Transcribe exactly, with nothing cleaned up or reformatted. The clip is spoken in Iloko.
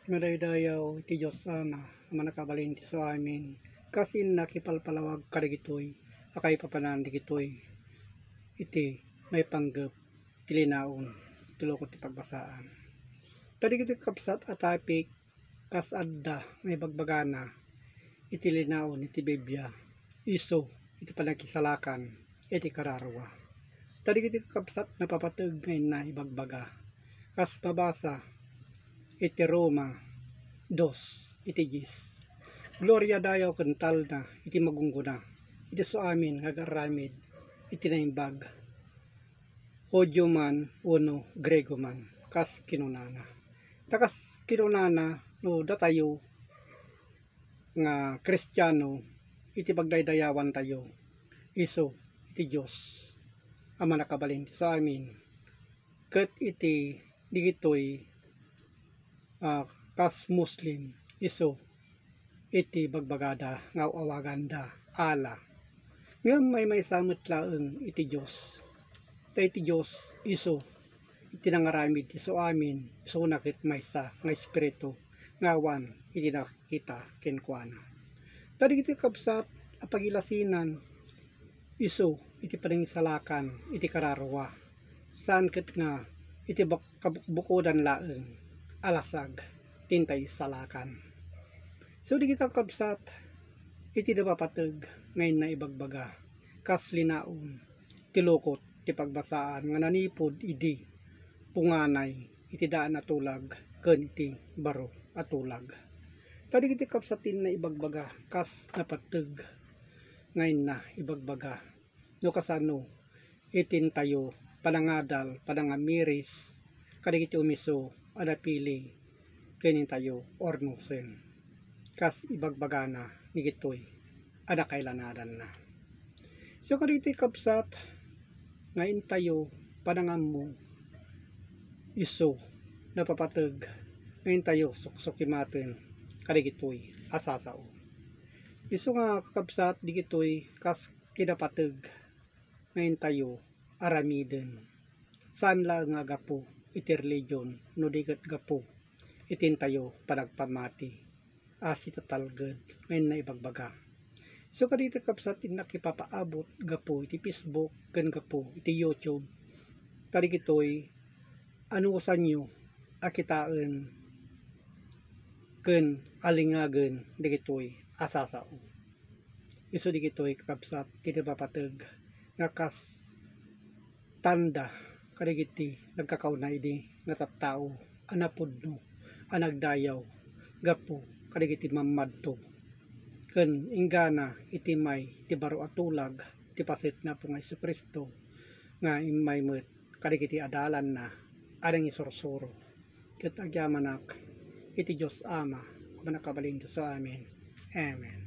Madaydayaw iti Dios Ama a mannakabalin ti su amin, kas innak ipalpalawag kadagitoy a kaipapanan dagitoy iti maipanggep iti linaon iti lukot ti pagbasaan. Ta dagiti kakabsat a topic kas adda nga ibagbagana iti linaon iti Biblia, isu iti panakisalakan iti kararua. Ta dagiti kakabsat napapateg nga inna ibagbaga, kas mabasa iti Roma dos iti dies. Gloria dayaw ken talna iti magunggona iti su amin nga agaramid iti naimbag, Judio man wenno Griego man, kas kinunana. Ta kas kinunana, no datayo nga Kristiano, iti pagdaydayawantayo, isu iti Dios a mannakabalin ti su amin, ket iti digitoy, ah, kas Muslim, isu iti bagbagada nga aw-awaganda Allah. Ngem maymaysa met laeng iti Dios. Ta iti Dios isu iti nangaramid ti su amin, isuna ket maysa nga Espiritu nga awan iti nakakita kenkuana. Ta dagiti kabsat a pagilasinan, isu iti panangisalakan iti kararua, saan ket nga iti bak-, kabukbukodan laeng a lasag ti intayo isalakan. So, dagiti kakabsat, iti napapateg nga inna ibagbaga, kas linaon ti lukot ti pagbasaan nga nanipud idi punganay iti daan a tulag ken iti baro a tulag. Ta dagiti kabsat ti inna ibagbaga, kas napateg nga inna ibagbaga, no kasano iti intayo panangadal, panangamiris kadagiti umiso a napili ken intayo urnosen, kas ibagbagana dagitoy a nakailanadanna. So, kadagiti kabsat nga intayo panangammo, isu napapateg nga intayo suksukimaten kadagitoy a sasao. Isu nga kakabsat, dagitoy kas kinapateg nga intayo aramiden. Saan laeng nga gapu iti religion, no di ket gapu iti intayo panagpamati a sitatalged nga inna ibagbaga. So, kadagiti kabsat, innak ipapaabot gapu iti Facebook ken gapu iti YouTube. Ta dagitoy anusanyo a kitaen ken alingagen dagitoy a sasao. Isu dagitoy, kakabsat, ti napapateg nga kas tanda kadagiti nagkakauna idi nga tattao a napudno a nagdayaw gapu kadagiti mammadto ken inggana iti may ti baro a tulag ti paset ni Apo nga Jesu-Cristo nga immay met kadagiti adalanna a nangisursuro. Ket agyamanak iti Dios Ama a mannakabalin ti su amin. Amen.